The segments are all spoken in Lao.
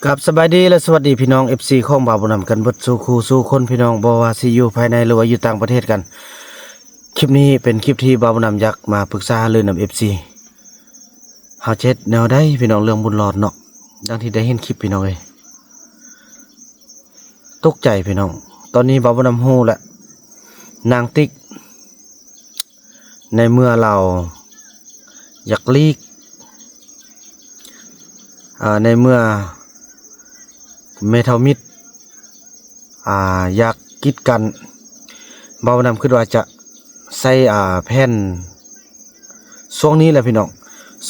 ครับ สบายดีและสวัสดีพี่น้อง เอฟซี ของบ่าวบุญนำกันเบิดสู่คู่สู่คนพี่น้อง บ่ว่าสิอยู่ภายในหรือว่าอยู่ต่างประเทศกัน คลิปนี้เป็นคลิปที่บ่าวบุญนำอยากมาปรึกษาหารือนำ เอฟซี เฮาจะเฮ็ดแนวใดพี่น้อง เรื่องบุญรอดเนาะ ดังที่ได้เห็นคลิปพี่น้องเอ้ย ตกใจพี่น้อง ตอนนี้บ่าวบุญนำฮู้แล้ว นางติ๊ก ในเมื่อลาวอยากลีก อ่า ในเมื่อแม่เฒ่ามิตร อ่า อยากกีดกัน บ่าวบุญนำคิดว่าจะใช้ อ่า แผน ช่วงนี้แหละพี่น้อง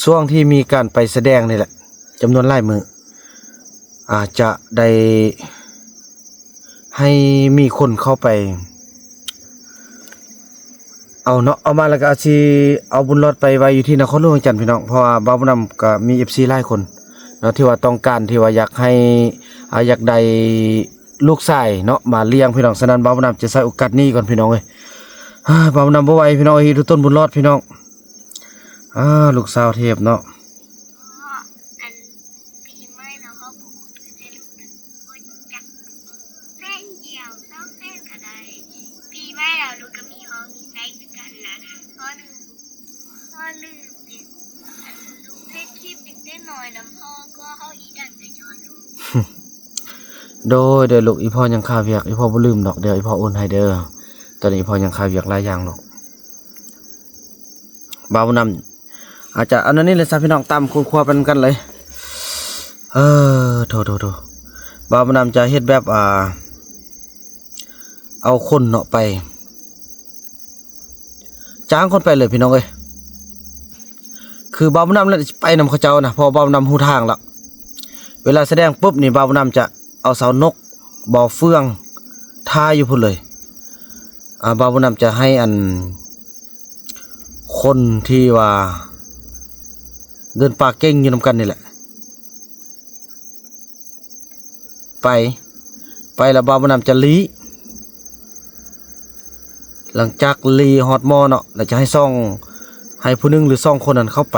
ช่วงที่มีการไปแสดงนี่แหละ จำนวนหลายมื้อ อาจจะได้ให้มีคนเข้าไปเอาเนาะ เอามาแล้วก็อาจสิเอาบุญรอดไปไว้อยู่ที่นครหลวงเวียงจันทน์พี่น้อง เพราะว่าบ่าวบุญนำก็มี เอฟซี หลายคนเนาะ ที่ว่าต้องการ ที่ว่าอยากให้ อ่า อยากได้ลูกชายเนาะ มาเลี้ยงพี่น้อง ฉะนั้นบ่าวบุญนำจะใช้โอกาสนี้ก่อนพี่น้องเอ้ย อ่า บ่าวบุญนำบ่ไหวพี่น้องเอ้ย ดูต้นบุญรอดพี่น้อง อ่า ลูกสาวเทพเนาะ ອັນປີໃໝ່ແລ້ວເຮົາບໍ່ອຸດໃຫ້ລູກເດີ ບໍ່ຈັກແສນດຽວ ສອງແສນກໍໄດ້ ປີໃໝ່ແລ້ວລູກກໍມີເຮົາມີໃຊ້ຄືກັນນະ ພໍ່ລືມ ພໍ່ລືມເປັນ ອັນລູກເຮັດຄລິບຕັ້ງແຕ່ນ້ອຍນຳພໍ່ ກໍເຮົາອີ່ດັງກໍຍ້ອນລູກ ໂດຍ ໂດຍລູກ ອີ່ພໍ່ຍັງຄາວຽກ ອີ່ພໍ່ບໍ່ລືມດອກ ດຽວອີ່ພໍ່ໂອນໃຫ້ເດີ ຕອນນີ້ອີ່ພໍ່ຍັງຄາວຽກຫຼາຍຢ່າງລູກ ບ່າວນຳ ອາດຈະອັນນັ້ນນີ້ແຫຼະຊະພີ່ນ້ອງ ຕຳຄົວໄປນຳກັນເລີຍ ເອີ ໂທໆໆ ບ່າວນຳຈະເຮັດແບບ ອ່າ ເອົາຄົນເນາະໄປ ຈ້າງຄົນໄປເລີຍພີ່ນ້ອງເອີຍ ຄືບ່າວນຳແຫຼະໄປນຳເຂົາເຈົ້ານະ ເພາະວ່າບ່າວນຳຮູ້ທາງແລ້ວ ເວລາສະແດງປຸບນີ້ ບ່າວນຳຈະເອົາເສົານົກ ບໍ່ເຟືອງ ທ່າຢູ່ພຸ້ນເລີຍ ອ່າ ບ່າວນຳຈະໃຫ້ອັນ ຄົນທີ່ວ່າເດີນປ່າເກັ່ງຢູ່ນຳກັນນີ້ແຫຼະ ໄປ ໄປແລ້ວບ່າວບຸນນຳຈະລີ້ ຫຼັງຈາກລີ້ຮອດໝໍ້ເນາະ ແລ້ວຈະໃຫ້ສອງ ໃຫ້ຜູ້ໜຶ່ງ ຫຼື ສອງຄົນນັ້ນເຂົ້າໄປ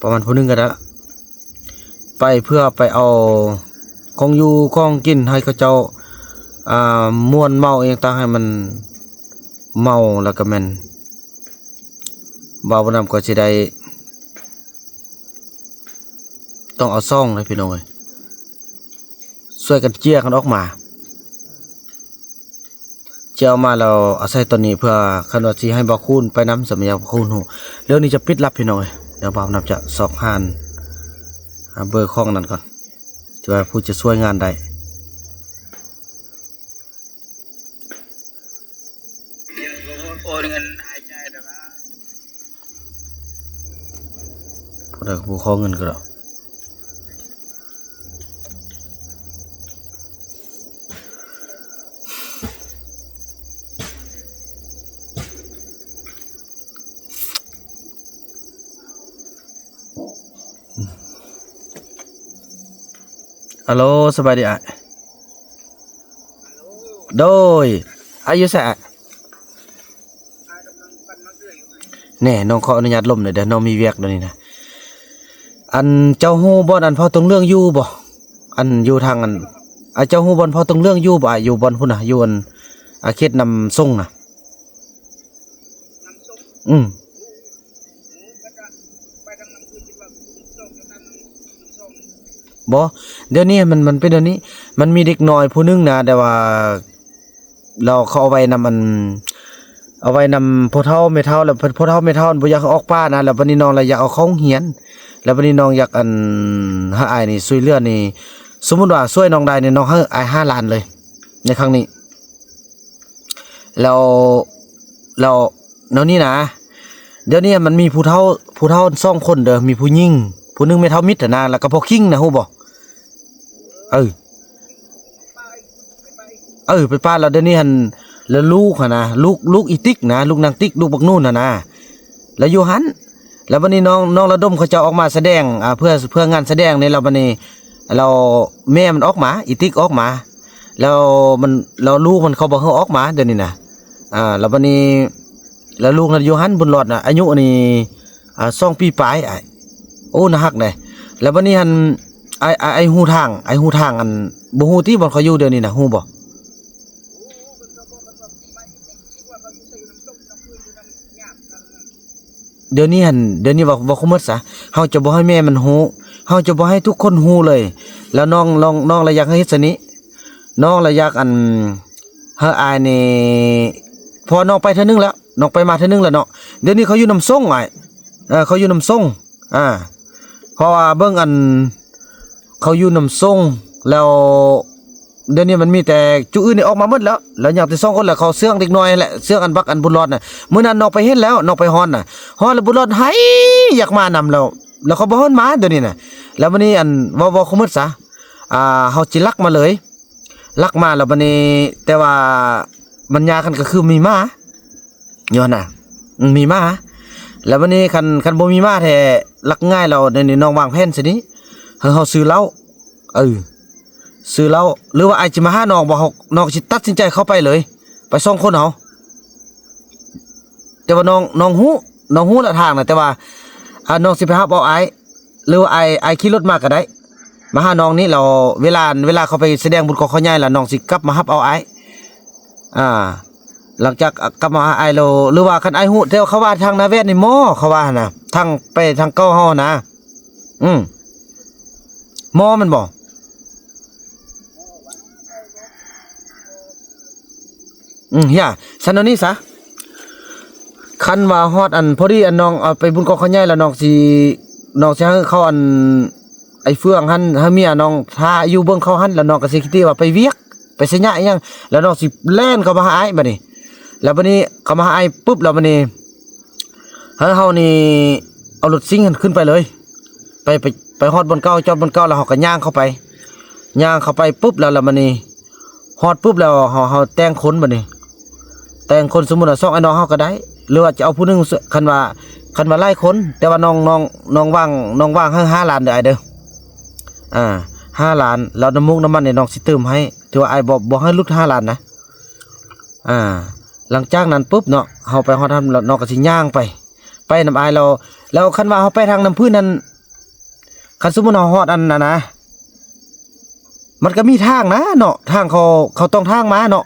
ປະມານຜູ້ໜຶ່ງກໍໄດ້ລະ ໄປເພື່ອໄປເອົາຂອງຢູ່ຂອງກິນໃຫ້ເຂົາເຈົ້າ ອ່າ ມ່ວນເມົາອີ່ຫຍັງຕ່າງ ໃຫ້ມັນເມົາ ແລ້ວກໍແມ່ນ ບ່າວບຸນນຳກໍຊິໄດ້ ຕ້ອງເອົາຊ່ອງເດ້ພີ່ນ້ອງເອີຍ ຊ່ວຍກັນເຈຍກັນອອກມາ ເຈຍອອກມາແລ້ວເອົາໃສ່ໂຕນີ້ ເພື່ອຄັນວ່າຊິໃຫ້ບ່າວຄູນໄປນຳ ສະມາຍາບ່າວຄູນຮູ້ ເລື່ອງນີ້ຈະປິດລັບພີ່ນ້ອງເອີຍ ດຽວບ່າວນຳຈະຊອກຫາ ຫາເບີຂອງນັ້ນກ່ອນ ທີ່ວ່າຜູ້ຈະຊ່ວຍງານໄດ້ ໂອນເງິນໃຫ້ຈ່າຍແລ້ວລະ ຜູ້ໃດກໍບໍ່ຂໍເງິນກໍດອກ ອາໂລ ສະບາຍດີອ້າຍ ໂດຍ ອ້າຍຢູ່ໃສອ້າຍ? ແນ່ ນ້ອງຂໍອະນຸຍາດລົມໜ້ອຍເດີ ນ້ອງມີວຽກດຽວນີ້ນະ ອັນ ເຈົ້າຮູ້ບ່ອນອັນພໍ່ຕົງເຫຼືອງຢູ່ບໍ່? ອັນ ຢູ່ທາງອັນ ອາ ເຈົ້າຮູ້ບ່ອນພໍ່ຕົງເຫຼືອງຢູ່ບໍ່? ຢູ່ບ່ອນພຸ້ນນະ ຢູ່ອັນ ອາ ເຂດນ້ຳຊົງນະ ອືມ ບໍ່ ດຽວນີ້ມັນ ມັນເປັນແນວນີ້ ມັນມີເດັກນ້ອຍຜູ້ໜຶ່ງນະ ແຕ່ວ່າ ລາວເຂົາເອົາໄວ້ນຳອັນ ເອົາໄວ້ນຳພໍ່ເຖົ້າແມ່ເຖົ້າ ແລ້ວພໍ່ເຖົ້າແມ່ເຖົ້າບໍ່ຢາກໃຫ້ອອກປ່ານະ ແລ້ວບັດນີ້ນ້ອງລະຢາກເອົາເຂົ້າໂຮງຮຽນ ແລ້ວບັດນີ້ນ້ອງຢາກອັນ ໃຫ້ອ້າຍນີ້ຊ່ວຍເຫຼືອນີ້ ສົມມຸດວ່າຊ່ວຍນ້ອງໄດ້ນີ້ ນ້ອງໃຫ້ອ້າຍຫ້າລ້ານເລີຍ ໃນຄັ້ງນີ້ ແລ້ວ ແລ້ວ ແນວນີ້ນະ ດຽວນີ້ມັນມີຜູ້ເຖົ້າ ຜູ້ເຖົ້າສອງຄົນເດີ ມີຜູ້ຍິງ ຜູ້ໜຶ່ງແມ່ເຖົ້າມິດຫັ້ນນະ ແລ້ວກໍພໍ່ຄິງນະ ຮູ້ບໍ່? ເອີ ເອີ ໄປປະແລ້ວ ດຽວນີ້ຫັ້ນ ແລ້ວລູກຫັ້ນນະ ລູກ ລູກອີຕິກນະ ລູກນາງຕິກ ລູກບັກນູນຫັ້ນນະ ລະຢູ່ຫັ້ນ ແລ້ວບັດນີ້ນ້ອງ ນ້ອງລະດົມເຂົາເຈົ້າອອກມາສະແດງ ອ່າ ເພື່ອ ເພື່ອງານສະແດງນີ້ ແລ້ວບັດນີ້ ແລ້ວແມ່ມັນອອກມາ ອີຕິກອອກມາ ແລ້ວມັນ ແລ້ວລູກມັນເຂົາບໍ່ໃຫ້ອອກມາ ດຽວນີ້ນະ ອ່າ ແລ້ວບັດນີ້ ແລ້ວລູກນັ້ນຢູ່ຫັ້ນ ບຸນຫຼອດນະ ອາຍຸນີ້ ອ່າ ສອງປີປາຍ ອ້າຍ ໂອ້ ໜ້າຮັກເດ້ ແລ້ວບັດນີ້ຫັ້ນ ອ້າຍ ອ້າຍ ອ້າຍຮູ້ທາງ ອ້າຍຮູ້ທາງ ອັນ ບໍ່ຮູ້ຕິ ບ່ອນເຂົາຢູ່ດຽວນີ້ນະ ຮູ້ບໍ່? ດຽວນີ້ຫັ້ນ ດຽວນີ້ເວົ້າ ເວົ້າຄວາມໝົດຊະ ເຮົາຈະບໍ່ໃຫ້ແມ່ມັນຮູ້ ເຮົາຈະບໍ່ໃຫ້ທຸກຄົນຮູ້ເລີຍ. ແລ້ວນ້ອງ ນ້ອງ ນ້ອງລະຢາກໃຫ້ເຮັດຊະນີ້ ນ້ອງລະຢາກ ອັນ ໃຫ້ອ້າຍນີ້ ເພາະວ່ານ້ອງໄປເທື່ອໜຶ່ງແລ້ວ ນ້ອງໄປມາເທື່ອໜຶ່ງແລ້ວເນາະ. ດຽວນີ້ເຂົາຢູ່ນຳສົງອ້າຍ ເອີ ເຂົາຢູ່ນຳສົງ ອ່າ ເພາະວ່າເບິ່ງ ອັນ ເຂົາຢູ່ນຳສົງ ແລ້ວ ດຽວນີ້ມັນມີແຕ່ຈຸອື່ນນີ້ອອກມາໝົດແລ້ວ ແລ້ວຍັງແຕ່ສອງຄົນ ແລ້ວເຂົາເຊື່ອງເດັກນ້ອຍແຫຼະ ເຊື່ອງອັນບັກອັນບຸນລອດນະ. ມື້ນັ້ນນ້ອງໄປເຫັນແລ້ວ ນ້ອງໄປຮອດນະ ຮອດແລ້ວບຸນລອດໄຫ້ຢາກມານຳແລ້ວ ແລ້ວເຂົາບໍ່ໃຫ້ມາດຽວນີ້ນະ. ແລ້ວບັດນີ້ ອັນ ເວົ້າ ເວົ້າຄວາມໝົດຊະ ອ່າ ເຮົາຊິລັກມາເລີຍ ລັກມາແລ້ວບັດນີ້ ແຕ່ວ່າມັນຍາກຫັ້ນກໍຄືມີໝາ ຢູ່ຫັ້ນນະ ອືມ ມີໝາ. ແລ້ວບັດນີ້ຄັນ ຄັນບໍ່ມີໝາແທ້ ລັກງ່າຍແລ້ວ ດຽວນີ້ນ້ອງວາງແຜນຊະນີ້ ໃຫ້ເຮົາຊື້ເຫຼົ້າ ເອີ ຊື້ເຫຼົ້າ ຫຼືວ່າອ້າຍຊິມາຫານ້ອງບໍ່? ເຮົາ ນ້ອງຊິຕັດສິນໃຈເຂົ້າໄປເລີຍ ໄປສອງຄົນເຮົາ. ແຕ່ວ່ານ້ອງ ນ້ອງຮູ້ ນ້ອງຮູ້ລະທາງນະ ແຕ່ວ່າ ອ່າ ນ້ອງຊິໄປຮັບເອົາອ້າຍ ຫຼືວ່າອ້າຍ ອ້າຍຂີ່ລົດມາກໍໄດ້ ມາຫານ້ອງນີ້ ແລ້ວເວລາ ເວລາເຂົາໄປສະແດງບຸນກອງຂ້າໃຫຍ່ ແລ້ວນ້ອງຊິກັບມາຮັບເອົາອ້າຍ ອ່າ ຫຼັງຈາກກັບມາຫາອ້າຍແລ້ວ ຫຼືວ່າຄັນອ້າຍຮູ້ ແຕ່ວ່າເຂົາວ່າທາງນາແວດນີ້ມໍ ເຂົາວ່າຫັ້ນນະ ທາງໄປທາງເກົ່າເຮົານະ ອືມ ມໍແມ່ນບໍ່? ອືມ ຢ່າ ຊັ້ນເອົານີ້ຊະ ຄັນວ່າຮອດ ອັນ ພໍດີ ອັນ ນ້ອງ ເອົາໄປບຸນກອງຂ້າໃຫຍ່ ແລ້ວນ້ອງຊິ ນ້ອງຊິໃຫ້ເຂົາ ອັນ ໄອ້ເຟືອງຫັ້ນ ໃຫ້ເມຍນ້ອງຖ້າຢູ່ເບິ່ງເຂົາຫັ້ນ ແລ້ວນ້ອງກໍຊິຄິດວ່າໄປວຽກ ໄປໄຊຍະອີ່ຫຍັງ ແລ້ວນ້ອງຊິແລ່ນເຂົ້າມາຫາອ້າຍບັດນີ້. ແລ້ວບັດນີ້ເຂົ້າມາຫາອ້າຍປຶບ ແລ້ວບັດນີ້ ໃຫ້ເຮົານີ້ເອົາລົດຊິງຫັ້ນຂຶ້ນໄປເລີຍ ໄປ ໄປ ໄປຮອດບ່ອນເກົ່າ ຈອດບ່ອນເກົ່າ ແລ້ວເຮົາກໍຍ່າງເຂົ້າໄປ ຍ່າງເຂົ້າໄປປຶບ ແລ້ວ ແລ້ວບັດນີ້ຮອດປຶບ ແລ້ວເຮົາ ເຮົາແຕ່ງຄົນບັດນີ້ ແຕ່ງຄົນ ສົມມຸດວ່າສອງອ້າຍນ້ອງເຮົາກໍໄດ້ ຫຼືວ່າຈະເອົາຜູ້ໜຶ່ງ ຄັນວ່າ ຄັນວ່າຫຼາຍຄົນ ແຕ່ວ່ານ້ອງ ນ້ອງ ນ້ອງວາງ ນ້ອງວາງໃຫ້ຫ້າລ້ານເດີອ້າຍເດີ ອ່າ ຫ້າລ້ານ ແລ້ວນ້ຳມູກນ້ຳມັນນີ້ນ້ອງຊິຕື່ມໃຫ້ ຖືວ່າອ້າຍບໍ່ ບໍ່ໃຫ້ຫຼຸດຫ້າລ້ານນະ. ອ່າ ຫຼັງຈາກນັ້ນປຶບເນາະ ເຮົາໄປຮອດຫັ້ນແລ້ວ ນ້ອງກໍຊິຍ່າງໄປ ໄປນຳອ້າຍແລ້ວ ແລ້ວຄັນວ່າເຮົາໄປທາງນ້ຳພື້ນຫັ້ນ ຄັນສົມມຸດເຮົາຮອດອັນນັ້ນນະ ມັນກໍມີທາງນະເນາະ ທາງເຂົາ ເຂົາຕ້ອງທາງມາເນາະ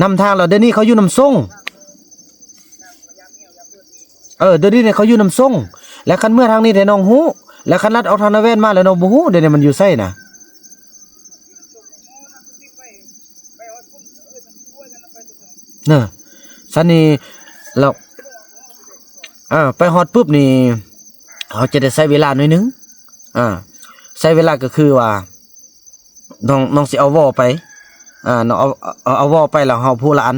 ນຳທາງແລ້ວ ດຽວນີ້ເຂົາຢູ່ນຳສົງ ເອີ ດຽວນີ້ເຂົາຢູ່ນຳສົງ ແລະ ຄັນເມືອທາງນີ້ແທ້ນ້ອງຮູ້ ແລະ ຄັນລັດອອກທາງນາແວນມາແລ້ວນ້ອງບໍ່ຮູ້ ດຽວນີ້ມັນຢູ່ໃສນະ ເນາະ ຊັ້ນນີ້ ແລ້ວ ເອີ ໄປຮອດປຶບນີ້ ເຮົາຈະໄດ້ໃຊ້ເວລາໜ້ອຍໜຶ່ງ ອ່າ ໃຊ້ເວລາກໍຄືວ່າ ນ້ອງ ນ້ອງຊິເອົາວໍໄປ ອ່າ ນ້ອງເອົາ ເອົາ ເອົາວໍໄປ ແລ້ວເຮົາຜູ້ລະອັນ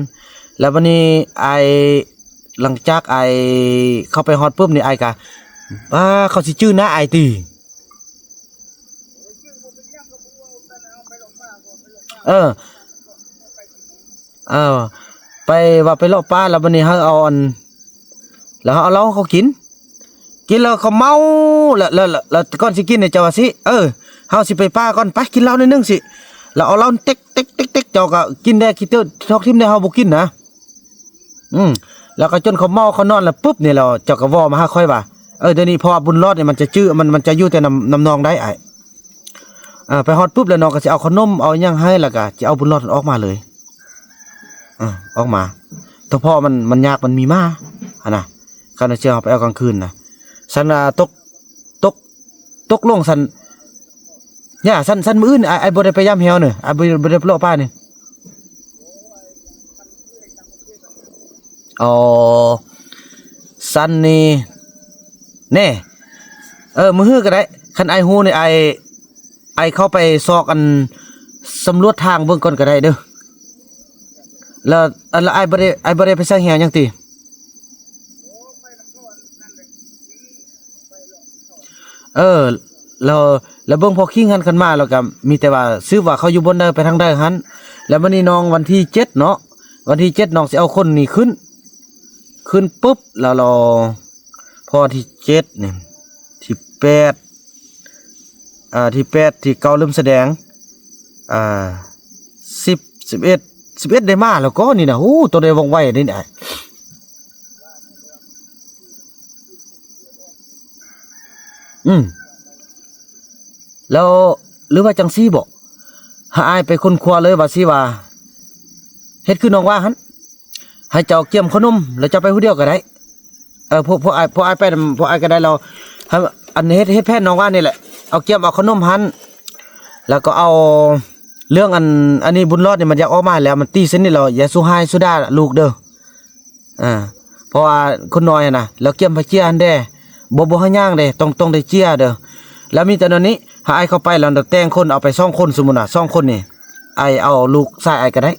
ແລ້ວບັດນີ້ອ້າຍ ຫຼັງຈາກອ້າຍເຂົ້າໄປຮອດປຶບນີ້ ອ້າຍກະ ອ່າ ເຂົາຊິຈື່ໜ້າອ້າຍຕິ ເອີ ເອີ ໄປວ່າໄປເລາະປ່າ ແລ້ວບັດນີ້ເຮົາເອົາອັນ ແລ້ວເຮົາເອົາເຫຼົ້າໃຫ້ເຂົາກິນ ກິນແລ້ວເຂົາເມົາ ແລ້ວ ແລ້ວ ແລ້ວ ແລ້ວກ່ອນຊິກິນນີ້ເຈົ້າວ່າຊິ ເອີ ເຮົາຊິໄປປ່າກ່ອນ ໄປກິນເຫຼົ້າໜ້ອຍໜຶ່ງຊິ ແລ້ວເອົາເຫຼົ້າເຕັກໆໆໆ ເຈົ້າກໍກິນແດ່ ກິນເຕີທອກຖິ້ມແດ່ ເຮົາບໍ່ກິນນະ ອືມ ແລ້ວກໍຈົນເຂົາເມົາເຂົານອນແລ້ວປຶບນີ້ ແລ້ວເຈົ້າກໍວໍມາຫາຂ້ອຍວ່າ ເອີ ດຽວນີ້ເພາະວ່າບຸນລອດນີ້ມັນຈະຈື່ ມັນ ມັນຈະຢູ່ແຕ່ນຳ ນຳນ້ອງໄດ້ອ້າຍ ເອີ ໄປຮອດປຶບແລ້ວນ້ອງກໍຊິເອົາຂະໜົມເອົາຫຍັງໃຫ້ ແລ້ວກໍຊິເອົາບຸນລອດອອກມາເລີຍ ເອີ ອອກມາ ເພາະມັນ ມັນຍາກ ມັນມີໝາຫັ້ນນະ ຄັນວ່າຊິເອົາໄປເອົາກາງຄືນນະ ຊັ້ນ ອ່າ ຕົກ ຕົກ ຕົກລົງຊັ້ນ ຢ່າ ຊັ້ນ ຊັ້ນມື້ອື່ນ ອ້າຍ ອ້າຍບໍ່ໄດ້ໄປຢາມແຮວເນີ ອ້າຍບໍ່ ບໍ່ໄດ້ໄປເລາະປ່ານີ້ ອໍ ຊັ້ນນີ້ ແນ່ ເອີ ມື້ຮືກໍໄດ້ ຄັນອ້າຍຮູ້ນີ້ ອ້າຍ ອ້າຍເຂົ້າໄປຊອກ ອັນ ສຳຫຼວດທາງເບິ່ງກ່ອນກໍໄດ້ເດີ ແລ້ວ ອັນ ແລ້ວອ້າຍບໍ່ໄດ້ ອ້າຍບໍ່ໄດ້ໄປສ້າງແຮວຫຍັງຕິ? ເອີ ແລ້ວ ແລ້ວເບິ່ງພໍຄີງຫັ້ນ ຄັນມາແລ້ວກໍມີແຕ່ວ່າສືບວ່າເຂົາຢູ່ບ່ອນໃດ ໄປທາງໃດຫັ້ນ ແລ້ວບັດນີ້ນ້ອງ ວັນທີເຈັດເນາະ ວັນທີເຈັດນ້ອງຊິເອົາຄົນນີ້ຂຶ້ນ ຂຶ້ນປຶບ ແລ້ວ ແລ້ວ ພໍທີເຈັດນີ້ ທີແປດ ອ່າ ທີແປດ ທີເກົ້າເລີ່ມສະແດງ ອ່າ ສິບ ສິບເອັດ ສິບເອັດ ໄດ້ມາແລ້ວກໍນີ້ນະ ໂອ້ ໂຕໄດ້ວ່ອງໄວເດ້ນີ້ ອືມ ແລ້ວ ຫຼືວ່າຈັ່ງຊີ້ບໍ? ໃຫ້ອ້າຍໄປຄົ້ນຄວ້າເລີຍວ່າຊີ້ວ່າ ເຮັດຄືນ້ອງວ່າຫັ້ນ ໃຫ້ເຈົ້າກຽມເຂົ້າໜົມ ແລ້ວເຈົ້າໄປຜູ້ດຽວກໍໄດ້. ເອີ ພວກ ພວກອ້າຍ ພວກອ້າຍໄປນຳ ພວກອ້າຍກໍໄດ້ແລ້ວ. ໃຫ້ ອັນ ເຮັດ ເຮັດແຜນນ້ອງວ່ານີ້ແຫຼະ ເອົາກຽມເອົາເຂົ້າໜົມຫັ້ນ ແລ້ວກໍເອົາເລື່ອງອັນ ອັນນີ້ ບຸນລອດນີ້ມັນຢາກອອກມາແລ້ວ ມັນຕີສະໜິດແລ້ວ ຢ່າສູ່ຮ້າຍສູ່ດ່າລູກເດີ. ອ່າ ເພາະວ່າຄົນນ້ອຍຫັ້ນນະ ແລ້ວກຽມໄປເຈຍຫັ້ນເດ້ ບໍ່ ບໍ່ໃຫ້ຍ່າງເດ້ ຕ້ອງ ຕ້ອງໄດ້ເຈຍເດີ. ແລ້ວມີແຕ່ແນວນີ້ ໃຫ້ອ້າຍເຂົ້າໄປ ແລ້ວແຕ່ງຄົນ ເອົາໄປສອງຄົນ ສົມມຸດວ່າສອງຄົນນີ້ ອ້າຍເອົາລູກຊາຍອ້າຍກໍໄດ້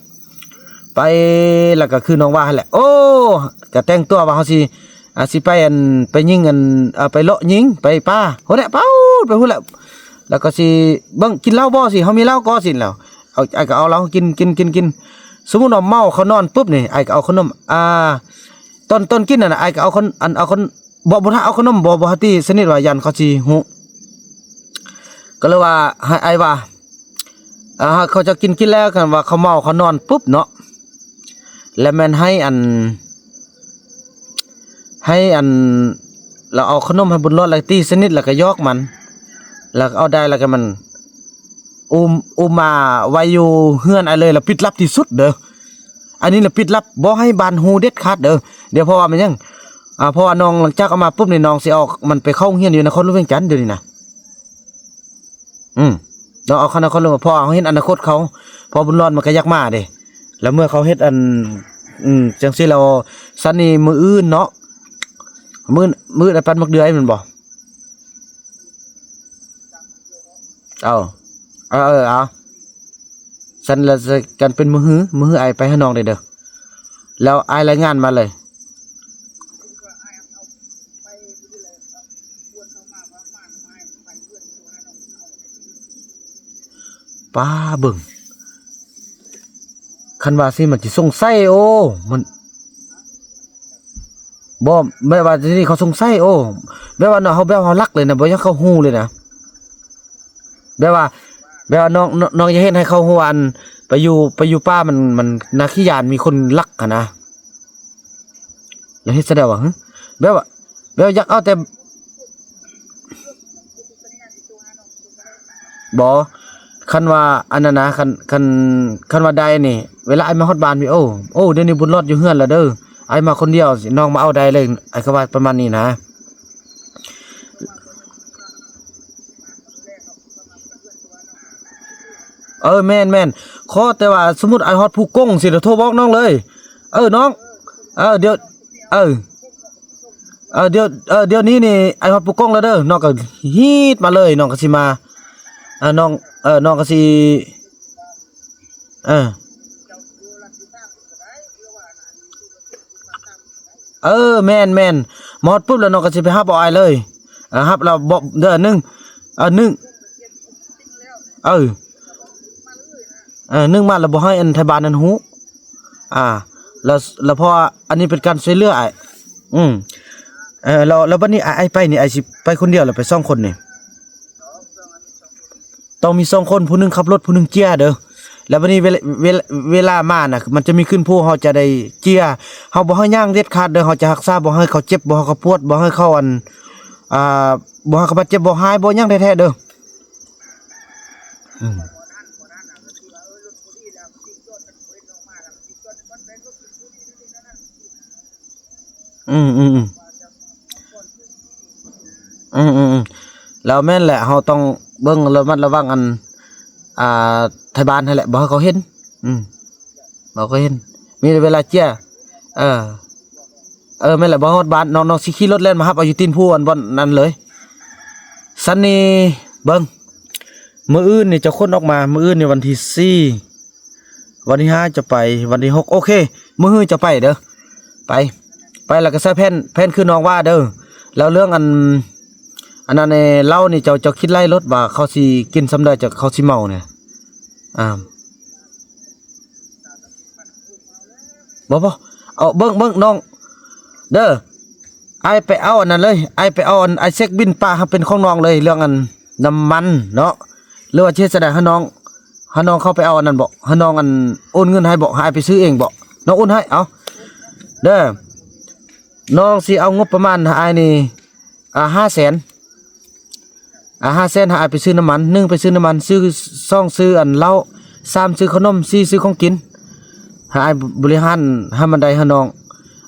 ໄປ ແລ້ວກໍຄືນ້ອງວ່າຫັ້ນແຫຼະ. ໂອ້ ກໍແຕ່ງຕົວວ່າເຮົາຊິ ອ່າ ຊິໄປ ອັນ ໄປຍິງ ອັນ ເອີ ໄປເລາະຍິງ ໄປປ່າ ໂຫແຫຼະ ໄປພຸ້ນແຫຼະ ແລ້ວກໍຊິເບິ່ງ ກິນເຫຼົ້າບໍ່ ຊິ ເຮົາມີເຫຼົ້າກໍ ຊິ ແລ້ວ ເອົາ ອ້າຍກໍເອົາເຫຼົ້າກິນ ກິນ ກິນ ກິນ. ສົມມຸດວ່າເມົາ ເຂົານອນປຶບນີ້ ອ້າຍກໍເອົາຂະໜົມ ອ່າ ຕອນ ຕອນກິນນັ້ນນະ ອ້າຍກໍເອົາຂະ ອັນ ເອົາຂະ ບໍ່ ບໍ່ທັນເອົາຂະໜົມ ບໍ່ ບໍ່ໃຫ້ຕີສະໜິດວ່າຢ້ານເຂົາຊິຮູ້. ກໍເລີຍວ່າ ໃຫ້ອ້າຍວ່າ ອ່າ ເຂົາເຈົ້າກິນ ກິນແລ້ວ ຄັນວ່າເຂົາເມົາ ເຂົານອນປຶບເນາະ ແລ້ວແມ່ນໃຫ້ອັນ ໃຫ້ອັນ ລາວເອົາຂະໜົມໃຫ້ບຸນລອດ ແລ້ວຕີສະໜິດ ແລ້ວກໍຢອກມັນ ແລ້ວກໍເອົາໄດ້ ແລ້ວກໍມັນ ອຸມ ອຸມມາໄວ້ຢູ່ເຮືອນອ້າຍເລີຍ ແລ້ວປິດລັບທີ່ສຸດເດີ. ອັນນີ້ລະປິດລັບ ບໍ່ໃຫ້ບ້ານຮູ້ເດັດຂາດເດີ. ດຽວ ເພາະວ່າແມ່ນຫຍັງ? ອ່າ ເພາະວ່ານ້ອງ ຫຼັງຈາກເອົາມາປຸບນີ້ ນ້ອງຊິເອົາມັນໄປເຂົ້າໂຮງຮຽນຢູ່ນະຄອນຫຼວງວຽງຈັນດຽວນີ້ນະ. ອືມ ເນາະ ເອົາຄະນະຄົນລົງ ເພາະເຮົາເຫັນອະນາຄົດເຂົາ ເພາະບຸນລອດມັນກໍຢາກມາເດ້. ແລ້ວເມື່ອເຂົາເຮັດອັນ ອືມ ຈັ່ງຊີ້ແລ້ວ ຊັ້ນນີ້ມື້ອື່ນເນາະ ມື້ ມື້ອື່ນໄປປັ່ນໝາກເດືອຍແມ່ນບໍ່? ເອົາ ເອີ ເອີ ເອົາ ຊັ້ນລະ ກັນເປັນມື້ຮື ມື້ຮືອ້າຍໄປຫານ້ອງໄດ້ເດີ ແລ້ວອ້າຍລາຍງານມາເລີຍ. ປ້າເບິ່ງ ຄັນວ່າຊີ້ມັນຊິສົງໄສ ໂອ້ ມັນ ບໍ່ ແບບວ່າທີ່ນີ້ເຂົາສົງໄສ ໂອ້ ແບບວ່າເນາະ ເຮົາ ແບບເຮົາລັກເລີຍນະ ບໍ່ຢາກເຂົາຮູ້ເລີຍນະ ແບບວ່າ ແບບວ່ານ້ອງ ນ້ອງ ນ້ອງຢ່າເຮັດໃຫ້ເຂົາຮູ້ວ່າ ອັນ ໄປຢູ່ ໄປຢູ່ປ່າມັນ ມັນໜ້າຂີ້ຢ້ານ ມີຄົນລັກຫັ້ນນະ. ແລ້ວເຮັດຊະແນວວ່າ ຮຶ ແບບວ່າ ແບບຢາກເອົາແຕ່ ບໍ່ ຄັນວ່າອັນນັ້ນນະ ຄັນ ຄັນ ຄັນວ່າໄດ້ນີ້ ເວລາອ້າຍມາຮອດບ້ານນີ້ ໂອ້ ໂອ້ ດຽວນີ້ບຸນລອດຢູ່ເຮືອນແລ້ວເດີ ອ້າຍມາຄົນດຽວ ນ້ອງມາເອົາໄດ້ເລີຍ ອ້າຍກໍວ່າປະມານນີ້ນະ. ເອີ ແມ່ນໆ ຂໍແຕ່ວ່າສົມມຸດອ້າຍຮອດພູກົງຊິ ໂທບອກນ້ອງເລີຍ. ເອີ ນ້ອງ ເອີ ດຽວ ເອີ ເອີ ດຽວ ເອີ ດຽວນີ້ນີ້ອ້າຍຮອດພູກົງແລ້ວເດີ ນ້ອງກໍຮີດມາເລີຍ ນ້ອງກໍຊິມາ ເອີ ນ້ອງ ເອີ ນ້ອງກໍຊິ ເອີ ເອີ ແມ່ນໆ ມາຮອດປຶບແລ້ວນ້ອງກໍຊິໄປຮັບເອົາອ້າຍເລີຍ. ເອີ ຮັບແລ້ວບອກເດີ ໜຶ່ງ ເອີ ໜຶ່ງ ເອີ ເອີ ໜຶ່ງມາແລ້ວບໍ່ໃຫ້ອັນໄທບ້ານນັ້ນຮູ້ ອ່າ ແລ້ວ ແລ້ວເພາະວ່າອັນນີ້ເປັນການຊ່ວຍເຫຼືອອ້າຍ. ອືມ ເອີ ແລ້ວ ແລ້ວບັດນີ້ອ້າຍໄປນີ້ ອ້າຍຊິໄປຄົນດຽວ ຫຼືໄປສອງຄົນນີ້? ຕ້ອງມີສອງຄົນ ຜູ້ໜຶ່ງຂັບລົດ ຜູ້ໜຶ່ງເຈຍເດີ. ແລ້ວບັດນີ້ເວລາ ເວລາ ເວລາມານະ ມັນຈະມີຂຶ້ນພູ ເຮົາຈະໄດ້ເຈຍ ເຮົາບໍ່ໃຫ້ຍ່າງເດັດຂາດເດີ. ເຮົາຈະຮັກສາບໍ່ໃຫ້ເຂົາເຈັບ ບໍ່ໃຫ້ເຂົາປວດ ບໍ່ໃຫ້ເຂົາອັນ ອ່າ ບໍ່ໃຫ້ເຂົາບາດເຈັບ ບໍ່ຫາຍ ບໍ່ຫຍັງແທ້ໆເດີ. ອືມ ອືມໆໆ ອືມໆໆ ແລ້ວແມ່ນແຫຼະ ເຮົາຕ້ອງເບິ່ງລະມັດລະວັງອັນ ອ່າ ໄທບ້ານຫັ້ນແຫຼະ ບໍ່ໃຫ້ເຂົາເຫັນ. ອືມ ບໍ່ໃຫ້ເຂົາເຫັນ ມີແຕ່ເວລາເຈຍ. ເອີ ເອີ ແມ່ນແຫຼະ ບໍ່ຮອດບ້ານ ນ້ອງ ນ້ອງຊິຂີ່ລົດແລ່ນມາຮັບເອົາຢູ່ຕີນພູ ອັນ ບ່ອນນັ້ນເລີຍ. ຊັ້ນນີ້ເບິ່ງ ມື້ອື່ນນີ້ເຈົ້າຂົນອອກມາ ມື້ອື່ນນີ້ວັນທີສີ່ ວັນທີຫ້າຈະໄປ ວັນທີຫົກ ໂອເຄ ມື້ຮືຈະໄປເດີ ໄປ ໄປແລ້ວກໍໃສ່ແຜ່ນ ແຜ່ນຄືນ້ອງວ່າເດີ. ແລ້ວເລື່ອງອັນ ອັນນັ້ນແນ່ ເຫຼົ້ານີ້ເຈົ້າ ເຈົ້າຄິດໄລ່ໂລດວ່າເຂົາຊິກິນສ່ຳໃດ ເຂົາຊິເມົານີ້ ອ່າ ບໍ່ ບໍ່ ເອົາ ເບິ່ງ ເບິ່ງນ້ອງເດີ ອ້າຍໄປເອົາອັນນັ້ນເລີຍ ອ້າຍໄປເອົາອັນ ອ້າຍເຊັກບິນປະໃຫ້ເປັນຂອງນ້ອງເລີຍ ເລື່ອງອັນ ນ້ຳມັນເນາະ ຫຼືວ່າຊິເຮັດຈັ່ງໃດ ໃຫ້ນ້ອງ ໃຫ້ນ້ອງເຂົ້າໄປເອົາອັນນັ້ນບໍ ໃຫ້ນ້ອງອັນ ໂອນເງິນໃຫ້ບໍ ໃຫ້ອ້າຍໄປຊື້ເອງບໍ ນ້ອງໂອນໃຫ້ ເອົາ ເດີ ນ້ອງຊິເອົາງົບປະມານໃຫ້ອ້າຍນີ້ ອ່າ ຫ້າແສນ ອ່າ ຫ້າແສນ ໃຫ້ອ້າຍໄປຊື້ນ້ຳມັນ ໜຶ່ງ ໄປຊື້ນ້ຳມັນ ຊື້ ສອງ ຊື້ອັນເຫຼົ້າ ສາມ ຊື້ເຂົ້າໜົມ ສີ່ ຊື້ຂອງກິນ ໃຫ້ອ້າຍບໍລິຫານໃຫ້ມັນໄດ້ ໃຫ້ນ້ອງ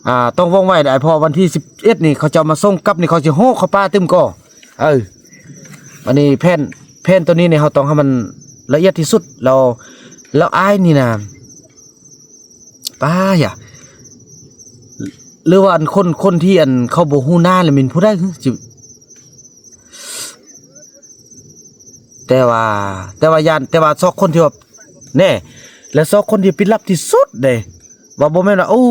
ອ່າ ຕ້ອງວ່ອງໄວໄດ໋ ເພາະວັນທີສິບເອັດນີ້ເຂົາເຈົ້າມາສົ່ງກັບນີ້ ເຂົາຊິໂຮກເຂົ້າປ່າຕື່ມກໍ ເອີ ອັນນີ້ແຜນ ແຜນໂຕນີ້ນີ້ເຮົາຕ້ອງໃຫ້ມັນລະອຽດທີ່ສຸດ ແລ້ວ ແລ້ວອ້າຍນີ້ນະ ປ້າຢາ ຫຼືວ່າອັນຄົນ ຄົນທີ່ອັນເຂົາບໍ່ຮູ້ໜ້າລະແມ່ນຜູ້ໃດ ແຕ່ວ່າ ແຕ່ວ່າຢ້ານ ແຕ່ວ່າຊອກຄົນທີ່ວ່າ ແນ່ ແລະຊອກຄົນທີ່ປິດລັບທີ່ສຸດເດ້ ວ່າບໍ່ແມ່ນວ່າ ໂອ້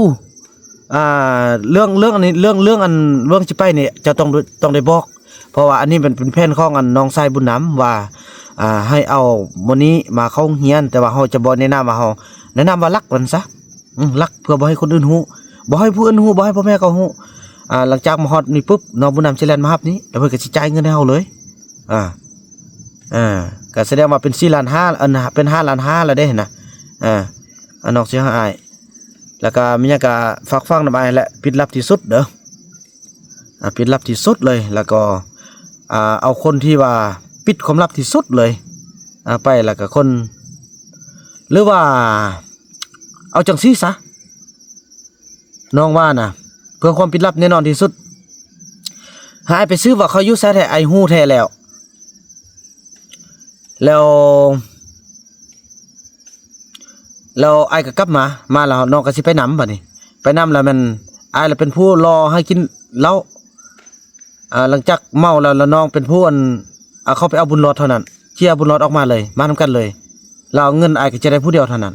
ອ່າ ເລື່ອງ ເລື່ອງອັນນີ້ ເລື່ອງ ເລື່ອງອັນ ເລື່ອງຊິໄປນີ້ ເຈົ້າຕ້ອງ ຕ້ອງໄດ້ບອກ ເພາະວ່າອັນນີ້ມັນເປັນແຜນຂອງອັນນ້ອງຊາຍບຸນນຳວ່າ ອ່າ ໃຫ້ເອົາໝໍນີ້ມາເຂົ້າໂຮງຮຽນ ແຕ່ວ່າເຮົາຈະບໍ່ແນະນຳວ່າເຮົາ ແນະນຳວ່າລັກມັນຊະ ອື ລັກ ເພື່ອບໍ່ໃຫ້ຄົນອື່ນຮູ້ ບໍ່ໃຫ້ຜູ້ອື່ນຮູ້ ບໍ່ໃຫ້ພໍ່ແມ່ເຂົາຮູ້ ອ່າ ຫຼັງຈາກມາຮອດນີ້ປຶບ ນ້ອງບຸນນຳຊິແລ່ນມາຮັບນີ້ ແລ້ວເພິ່ນກໍຊິຈ່າຍເງິນໃຫ້ເຮົາເລີຍ ອ່າ ອ່າ ກໍສະແດງວ່າເປັນສີ່ລ້ານຫ້າ ອັນ ເປັນຫ້າລ້ານຫ້າແລ້ວເດ້ນະ ອ່າ ອັນນ້ອງຊິໃຫ້ອ້າຍ ແລ້ວກໍມີຫຍັງກໍຝາກຝັງນຳອ້າຍແຫຼະ ປິດລັບທີ່ສຸດເດີ ອ່າ ປິດລັບທີ່ສຸດເລີຍ ແລ້ວກໍ ອ່າ ເອົາຄົນທີ່ວ່າປິດຄວາມລັບທີ່ສຸດເລີຍ ອ່າ ໄປ ແລ້ວກໍຄົນ ຫຼືວ່າ ເອົາຈັ່ງຊີ້ຊະ ນ້ອງວ່ານະ ເພື່ອຄວາມປິດລັບແນ່ນອນທີ່ສຸດ ໃຫ້ອ້າຍໄປສືບວ່າເຂົາຢູ່ໃສແທ້ ອ້າຍຮູ້ແທ້ແລ້ວ ແລ້ວ ແລ້ວອ້າຍກໍກັບມາ ມາແລ້ວນ້ອງກໍຊິໄປນຳ ບາດນີ້ໄປນຳແລ້ວແມ່ນອ້າຍລະເປັນຜູ້ລໍໃຫ້ກິນເຫຼົ້າ ອ່າ ຫຼັງຈາກເມົາແລ້ວ ແລ້ວນ້ອງເປັນຜູ້ອັນ ເອົາເຂົ້າໄປເອົາບຸນຫຼອດເທົ່ານັ້ນ ເຈຍບຸນຫຼອດອອກມາເລີຍ ມານຳກັນເລີຍ ແລ້ວເງິນອ້າຍກໍຈະໄດ້ຜູ້ດຽວເທົ່ານັ້ນ.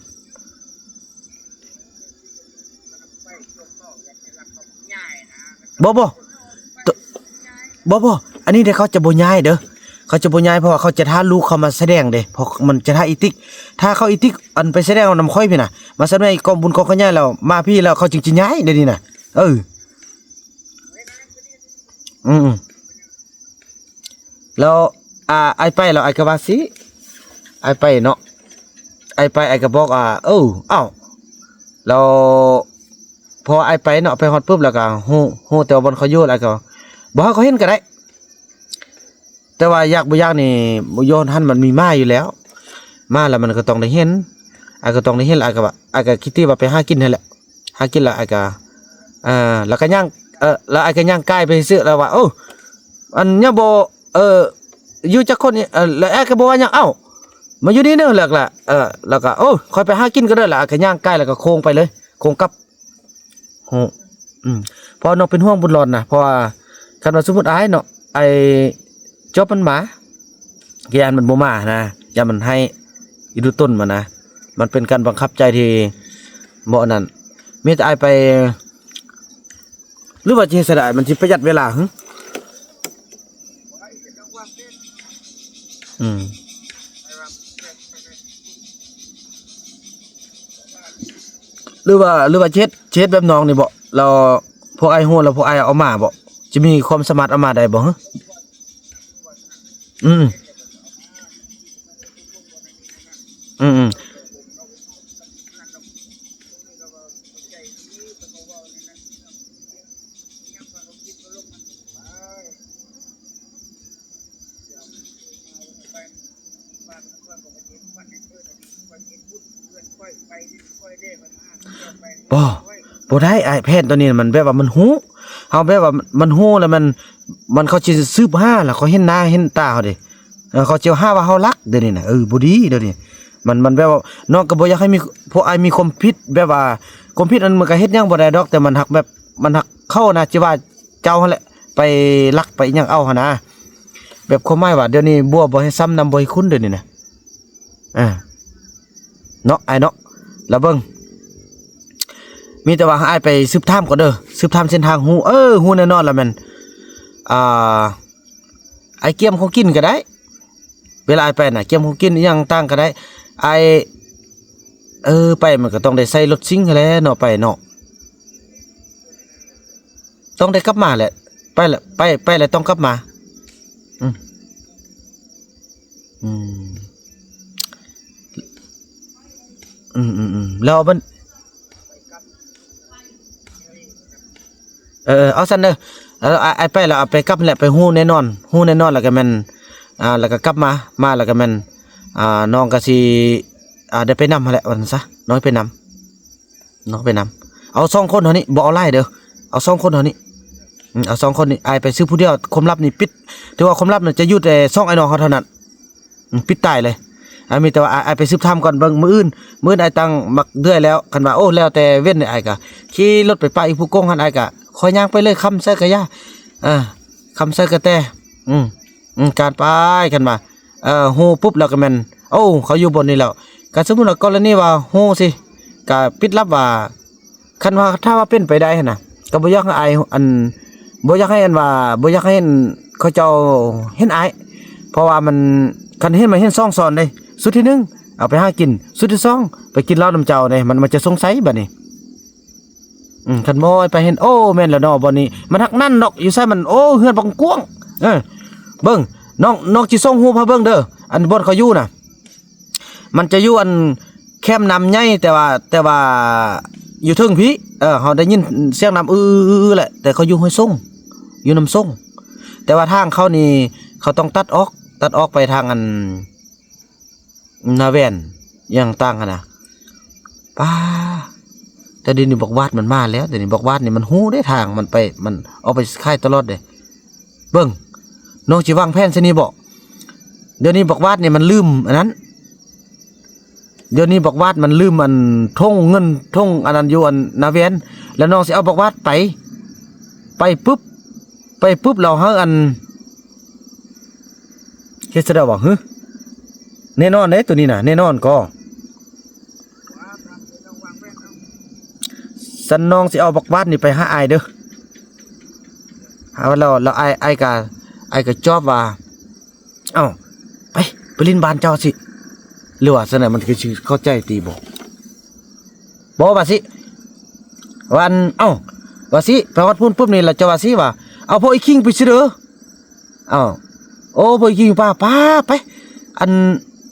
ບໍ່ ບໍ່ ໂຕ ບໍ່ ບໍ່ ອັນນີ້ເດ້ ເຂົາຈະບໍ່ຍ້າຍເດີ ເຂົາຈະບໍ່ຍ້າຍ ເພາະວ່າເຂົາຈະຖ້າລູກເຂົາມາສະແດງເດ້ ເພາະມັນຈະຖ້າອີຕິກ ຖ້າເຂົາອີຕິກ ອັນໄປສະແດງນຳຂ້ອຍພີ້ນະ ມາສະແດງກອງບຸນກອງຂະຫຍາຍແລ້ວ ມາພີ້ແລ້ວ ເຂົາຈຶ່ງຈະຍ້າຍ ດຽວນີ້ນະ ເອີ ອືມ ແລ້ວ ອ່າ ອ້າຍໄປແລ້ວ ອ້າຍກໍວ່າຊິ ອ້າຍໄປເນາະ ອ້າຍໄປ ອ້າຍກໍບອກ ອ່າ ເອີ ເອົ້າ ແລ້ວພໍອ້າຍໄປເນາະ ໄປຮອດປຶບ ແລ້ວກໍຮູ້ ຮູ້ແຕ່ວ່າບ່ອນເຂົາຢູ່ ແລ້ວກໍບໍ່ໃຫ້ເຂົາເຫັນກໍໄດ້ ແຕ່ວ່າຢາກບໍ່ຢາກນີ້ ຢູ່ຫັ້ນມັນມີໝາຢູ່ແລ້ວ ໝາແລ້ວມັນກໍຕ້ອງໄດ້ເຫັນ ອ້າຍກໍຕ້ອງໄດ້ເຫັນ ແລ້ວອ້າຍກໍວ່າ ອ້າຍກໍຄິດຕິວ່າໄປຫາກິນຫັ້ນແຫຼະ ຫາກິນແລ້ວອ້າຍກໍ ອ່າ ແລ້ວກໍຍ່າງ ເອີ ແລ້ວອ້າຍກໍຍ່າງກາຍໄປຊື່ໆ ແລ້ວວ່າ ໂອ້ ອັນຍັງບໍ່ ເອີ ຢູ່ຈັກຄົນນີ້ ເອີ ແລ້ວອ້າຍກໍບໍ່ວ່າຫຍັງ ເອົ້າ ມາຢູ່ນີ້ເດີ ແລ້ວກໍ ເອີ ແລ້ວກໍ ໂອ້ ຂ້ອຍໄປຫາກິນກ່ອນເດີ ແລ້ວອ້າຍກໍຍ່າງກາຍ ແລ້ວກໍໂຄ້ງໄປເລີຍ ໂຄ້ງກັບ ໂອ້ ອືມ ເພາະວ່ານ້ອງເປັນຫ່ວງບຸນຫຼອດນະ ເພາະວ່າຄັນວ່າສົມມຸດອ້າຍເນາະ ອ້າຍຈອບມັນມາ ຢ້ານມັນບໍ່ມານະ ຢ້ານມັນໄຫ້ ອີດູຕົນມານະ ມັນເປັນການບັງຄັບໃຈທີ່ບໍ່ອັນນັ້ນ ມີແຕ່ອ້າຍໄປ ຫຼືວ່າຊິເຮັດໃສ່ໄດ້ ມັນຊິປະຢັດເວລາ ຫື ອືມ ຫຼືວ່າ ຫຼືວ່າຊິເຮັດ ຊິເຮັດແບບນ້ອງນີ້ບໍ ແລ້ວພວກອ້າຍຮູ້ ແລ້ວພວກອ້າຍເອົາມາບໍ ຊິມີຄວາມສາມາດເອົາມາໄດ້ບໍ ຫື ອືມ ອືມ ອືມ. ບໍ່ ບໍ່ໄດ້ອ້າຍ ແຜນໂຕນີ້ມັນແບບວ່າມັນຮູ້ ເຮົາແບບວ່າມັນຮູ້ແລ້ວມັນ ມັນ ເຂົາຊິສືບຫາ ແລ້ວເຂົາເຫັນໜ້າເຫັນຕາເຮົາເດ້ ເອີ ເຂົາຊິຫາວ່າເຮົາລັກ ດຽວນີ້ນະ ເອີ ບໍ່ດີດຽວນີ້ ມັນ ມັນແບບວ່າ ນ້ອງກໍບໍ່ຢາກໃຫ້ມີ ພວກອ້າຍມີຄວາມຜິດ ແບບວ່າຄວາມຜິດນັ້ນມັນກໍເຮັດຫຍັງບໍ່ໄດ້ດອກ ແຕ່ມັນຫາກແບບ ມັນຫາກເຂົານະ ຊິວ່າເຈົ້າຫັ້ນແຫຼະ ໄປລັກໄປຫຍັງເອົາຫັ້ນນະ ແບບຄວາມໝາຍວ່າ ດຽວນີ້ບົວບໍ່ໃຫ້ຊ້ຳ ນ້ຳບໍ່ໃຫ້ຂຸ້ນ ດຽວນີ້ນະ ອ່າ ເນາະ ອ້າຍເນາະ ລະເບິ່ງ ມີແຕ່ວ່າໃຫ້ອ້າຍໄປສືບຖາມກ່ອນເດີ ສືບຖາມເສັ້ນທາງ ຮູ້ ເອີ ຮູ້ແນ່ນອນລະແມ່ນ ອ່າ ອ້າຍກຽມຂອງກິນກໍໄດ້ ເວລາອ້າຍໄປນະ ກຽມຂອງກິນອີ່ຫຍັງຕ່າງກໍໄດ້ ອ້າຍ ເອີ ໄປມັນກໍຕ້ອງໄດ້ໃຊ້ລົດຊິງຫັ້ນແຫຼະເນາະ ໄປເນາະ ຕ້ອງໄດ້ກັບມາແຫຼະ ໄປລະ ໄປ ໄປແລ້ວຕ້ອງກັບມາ ອືມ ອືມ ອືມ ອືມ ອືມ ແລ້ວມັນ ເອີ ເອົາຊັ້ນເດີ ເອີ ອ້າຍ ອ້າຍໄປແລ້ວ ອ້າຍໄປກັບແຫຼະ ໄປຮູ້ແນ່ນອນ ຮູ້ແນ່ນອນແລ້ວກໍແມ່ນ ອ່າ ແລ້ວກໍກັບມາ ມາແລ້ວກໍແມ່ນ ອ່າ ນ້ອງກໍຊິ ອ່າ ໄດ້ໄປນຳຫັ້ນແຫຼະ ວ່າຊັ້ນຊະ ນ້ອງໄປນຳ ນ້ອງໄປນຳ ເອົາສອງຄົນເທົ່ານີ້ ບໍ່ເອົາຫຼາຍເດີ ເອົາສອງຄົນເທົ່ານີ້ ອືມ ເອົາສອງຄົນນີ້ ອ້າຍໄປສືບຜູ້ດຽວ ຄວາມລັບນີ້ປິດ ຖືວ່າຄວາມລັບນີ້ຈະຢູ່ແຕ່ສອງອ້າຍນ້ອງເຮົາເທົ່ານັ້ນ ອືມ ປິດຕາຍເລີຍ ອ່າ ມີແຕ່ວ່າ ອ້າຍ ອ້າຍໄປສືບຖາມກ່ອນ ເບິ່ງມື້ອື່ນ ມື້ອື່ນອ້າຍຕັ້ງໝາກເດືອຍແລ້ວ ຄັນວ່າ ໂອ້ ແລ້ວແຕ່ເວັ້ນ ອ້າຍກໍຂີ່ລົດໄປປະຢູ່ພູກົງຫັ້ນ ອ້າຍກໍຄ່ອຍຍ່າງໄປເລີຍ ຄຳໄຊກະຢາ ເອີ ຄຳໄຊກະແຕ ອືມ ອືມ ການໄປ ຄັນວ່າ ເອີ ຮູ້ປຸບແລ້ວກໍແມ່ນ ໂອ້ ເຂົາຢູ່ບ່ອນນີ້ແລ້ວ ກໍສົມມຸດວ່າກໍລະນີວ່າຮູ້ຊິ ກໍປິດລັບວ່າ ຄັນວ່າ ຖ້າວ່າເປັນໄປໄດ້ຫັ້ນນະ ກໍບໍ່ຢາກໃຫ້ອ້າຍ ອັນ ບໍ່ຢາກໃຫ້ ອັນວ່າ ບໍ່ຢາກໃຫ້ ອັນ ເຂົາເຈົ້າເຫັນອ້າຍ ເພາະວ່າມັນ ຄັນເຫັນ ມັນເຫັນສອງສ່ວນເດ້ ຊຸດທີໜຶ່ງ ເອົາໄປຫາກິນ ຊຸດທີສອງ ໄປກິນເຫຼົ້ານຳເຈົ້າເດ້ ມັນ ມັນຈະສົງໄສບາດນີ້ ອືມ ຄັນບໍ່ໃຫ້ໄປເຫັນ ໂອ້ ແມ່ນແລ້ວເນາະ ບ່ອນນີ້ມັນຮັກນັ້ນດອກ ຢູ່ໃສມັນ ໂອ້ ເຮືອນບັກກວ້າງ ເອີ ເບິ່ງ ນ້ອງ ນ້ອງຊິສົ່ງຮູບໃຫ້ເບິ່ງເດີ ອັນບ່ອນເຂົາຢູ່ນະ ມັນຈະຢູ່ອັນແຄມນ້ຳໃຫຍ່ ແຕ່ວ່າ ແຕ່ວ່າຢູ່ເທິງພີ້ ເອີ ເຮົາໄດ້ຍິນສຽງນ້ຳອືໆໆແຫຼະ ແຕ່ເຂົາຢູ່ຫ້ວຍສົງ ຢູ່ນ້ຳສົງ ແຕ່ວ່າທາງເຂົານີ້ ເຂົາຕ້ອງຕັດອອກ ຕັດອອກໄປທາງອັນ ນາແວ່ນ ອີ່ຫຍັງຕ່າງຫັ້ນນະ ປ້າ ແຕ່ດຽວນີ້ບັກຫວາດມັນມາແລ້ວ ດຽວນີ້ບັກຫວາດນີ້ມັນຮູ້ເດ້ທາງ ມັນໄປ ມັນອອກໄປຂາຍຕະຫຼອດເດ້ ເບິ່ງ ນ້ອງຊິວາງແຜນຊະນີ້ບໍ ດຽວນີ້ບັກຫວາດນີ້ມັນລືມອັນນັ້ນ ດຽວນີ້ບັກຫວາດມັນລືມອັນຖົງເງິນ ຖົງອັນນັ້ນຢູ່ອັນນາແວ່ນ ແລ້ວນ້ອງຊິເອົາບັກຫວາດໄປ ໄປປຶບ ໄປປຶບແລ້ວໃຫ້ອັນ ເຮັດຊະດາວະ ຫື ແນ່ນອນເດ້ໂຕນີ້ນະ ແນ່ນອນກໍ ຊັ້ນນ້ອງຊິເອົາບັກຫວາດນີ້ໄປຫາອ້າຍເດີ ຫາວ່າແລ້ວ ແລ້ວອ້າຍ ອ້າຍກະ ອ້າຍກະຈອບວ່າ ເອົ້າ ໄປ ໄປຫຼິ້ນບ້ານເຈົ້າຊິ ຫຼືວ່າຊັ້ນນະ ມັນຄືຊິເຂົ້າໃຈຕິບໍ່ ບໍ່ວ່າຊິ ວ່າອັນ ເອົ້າ ວ່າຊິ ໄປຮອດພຸ້ນປຶບນີ້ ແລ້ວເຈົ້າວ່າຊິວ່າ ເອົາພວກອີຄິງໄປຊິເດີ ອ້າວ ໂອ້ ພວກອີຄິງຢູ່ປ່າ ປ້າ ໄປ ອັນ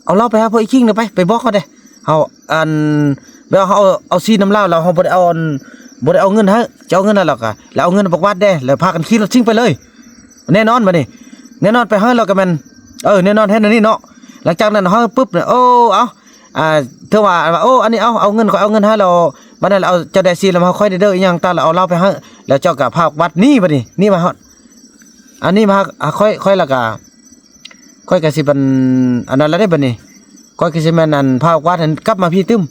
ເອົາລາວໄປຫາພວກອີຄິງນະ ໄປ ໄປບອກເຂົາແດ່ ເຮົາ ອັນ ແບບເຮົາເອົາ ເອົາຊີນຳລາວ ແລ້ວເຮົາບໍ່ໄດ້ເອົາ ອັນ ບໍ່ໄດ້ເອົາເງິນໃຫ້ ຈະເອົາເງິນໃຫ້ລາວກະ ແລ້ວເອົາເງິນໃຫ້ບັກຫວາດແດ່ ແລ້ວພາກັນຂີ່ລົດຊິງໄປເລີຍ ແນ່ນອນບາດນີ້ ແນ່ນອນໄປເຮົາ ແລ້ວກະແມ່ນ ເອີ ແນ່ນອນແທ້ແນວນີ້ເນາະ ຫຼັງຈາກນັ້ນເຮົາປຶບ ໂອ້ ເອົາ ອ່າ ຖືວ່າ ໂອ້ ອັນນີ້ ເອົາ ເອົາເງິນ ຂ້ອຍເອົາເງິນໃຫ້ແລ້ວ ບາດນັ້ນເອົາ ເຈົ້າໄດ້ຊີນຳເຮົາ ຂ້ອຍໄດ້ເດີ ອີ່ຫຍັງຕ່າງ ແລ້ວເອົາລາວໄປໃຫ້ ແລ້ວເຈົ້າກະພາບັກຫວາດໜີບາດນີ້ ໜີມາຮອດ ອັນນີ້ມາຫາຂ້ອຍ ຂ້ອຍລະກະ ຂ້ອຍກະຊິເປັນອັນນັ້ນລະເດ້ບາດນີ້ ຂ້ອຍກະຊິແມ່ນອັນພາບັກຫວາດຫັ້ນກັບມາພີ້ຕື່ມ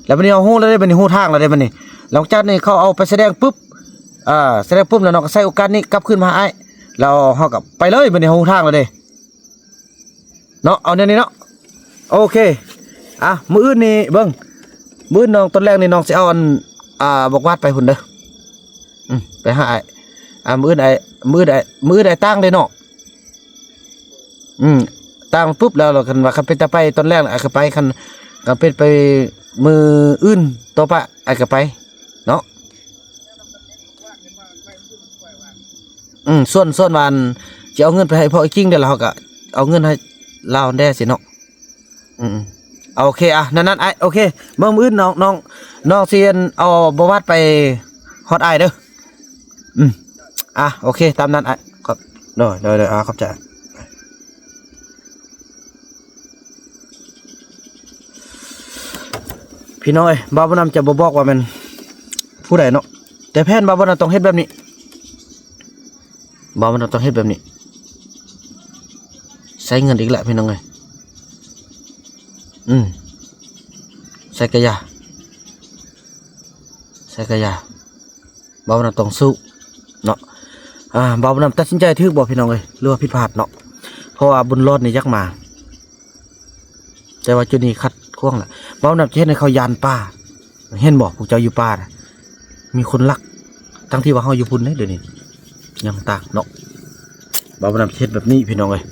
ແລ້ວບາດນີ້ເຮົາຮູ້ລະເດ້ບາດນີ້ ຮູ້ທາງລະເດ້ບາດນີ້ ຫຼັງຈາກນີ້ເຂົາເອົາໄປສະແດງປຶບ ອ່າ ສະແດງປຶບແລ້ວເນາະ ກະໃສ່ໂອກາດນີ້ກັບຄືນມາຫາອ້າຍ ແລ້ວເຮົາກະໄປເລີຍບາດນີ້ ເຮົາຮູ້ທາງລະເດ້ ເນາະ ເອົາແນວນີ້ເນາະ ໂອເຄ ອ່ະ ມື້ອື່ນນີ້ເບິ່ງ ມື້ອື່ນນ້ອງ ຕອນແລງນີ້ນ້ອງຊິເອົາອັນ ອ່າ ບັກຫວາດໄປພຸ້ນເດີ ອືມ ໄປຫາອ້າຍ ອ່າ ມື້ອື່ນອ້າຍ ມື້ອື່ນອ້າຍ ມື້ອື່ນອ້າຍຕ່າງເດ້ເນາະ ອືມ ຕ່າງປຶບແລ້ວ ຄັນວ່າ ຄັນເປັນຕາໄປຕອນແລງ ອ້າຍກະໄປ ຄັນ ຄັນເປັນໄປມື້ອື່ນຕໍ່ໄປ ອ້າຍກະໄປເນາະ. ອືມ ສ່ວນ ສ່ວນວ່າ ອັນ ຊິເອົາເງິນໄປໃຫ້ພໍ່ອີ່ຄິງເດ້ ແລ້ວເຮົາກະເອົາເງິນໃຫ້ລາວແດ່ຊີ້ເນາະ. ອືມ ໂອເຄ ອ່ະ ນັ້ນໆ ອ້າຍ ໂອເຄ ມື້ອື່ນນ້ອງ ນ້ອງ ນ້ອງຊິ ອັນ ເອົາບັກຫວາດໄປຮອດອ້າຍເດີ. ອືມ ອ່ະ ໂອເຄ ຕາມນັ້ນ ອ້າຍ ຂອບ ໂດຍ ໂດຍ ໂດຍ ອ່າ ຂອບໃຈ. ພີ່ນ້ອງເອີຍ ບ່າວບຸນນຳຈະບໍ່ບອກວ່າແມ່ນຜູ້ໃດເນາະ ແຕ່ແຜນບ່າວບຸນນຳຕ້ອງເຮັດແບບນີ້ ບ່າວບຸນນຳຕ້ອງເຮັດແບບນີ້ ໃຊ້ເງິນອີກແລ້ວພີ່ນ້ອງເອີຍ. ອືມ ໃຊ້ກະຢາ ໃຊ້ກະຢາ. ບ່າວບຸນນຳຕ້ອງສູ້ເນາະ. ອ່າ ບ່າວບຸນນຳຕັດສິນໃຈຖືກບໍ່ພີ່ນ້ອງເອີຍ ຫຼືວ່າຜິດພາດເນາະ? ເພາະວ່າບຸນລອດນີ້ຢາກມາ ແຕ່ວ່າຈຸດນີ້ຂັດຂວາງລະ. ບ່າວບຸນນຳຈະເຮັດໃຫ້ເຂົາຢ້ານປ່າ ເຫັນບໍ່ ພວກເຈົ້າຢູ່ປ່ານະ ມີຄົນລັກ ທັງທີ່ວ່າເຮົາຢູ່ພຸ້ນເດ້ ດຽວນີ້ຍັງຕ່າງເນາະ. ບ່າວບຸນນຳຈະເຮັດແບບນີ້ພີ່ນ້ອງເອີຍ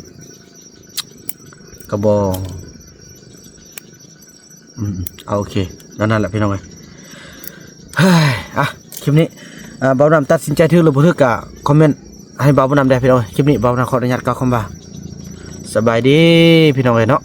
ກະບໍ່ ອືມ ເອົາ ໂອເຄ ແນວນັ້ນແຫຼະພີ່ນ້ອງເອີຍ. ເຮີ້ຍ ອ່ະ ຄລິບນີ້ ອ່າ ບ່າວບຸນນຳຕັດສິນໃຈຖືກຫຼືບໍ່ຖືກກະຄອມເມັນໃຫ້ບ່າວບຸນນຳແດ່ພີ່ນ້ອງເອີຍ. ຄລິບນີ້ບ່າວບຸນນຳຂໍອະນຸຍາດກ່າວຄຳວ່າ ສະບາຍດີພີ່ນ້ອງເອີຍເນາະ.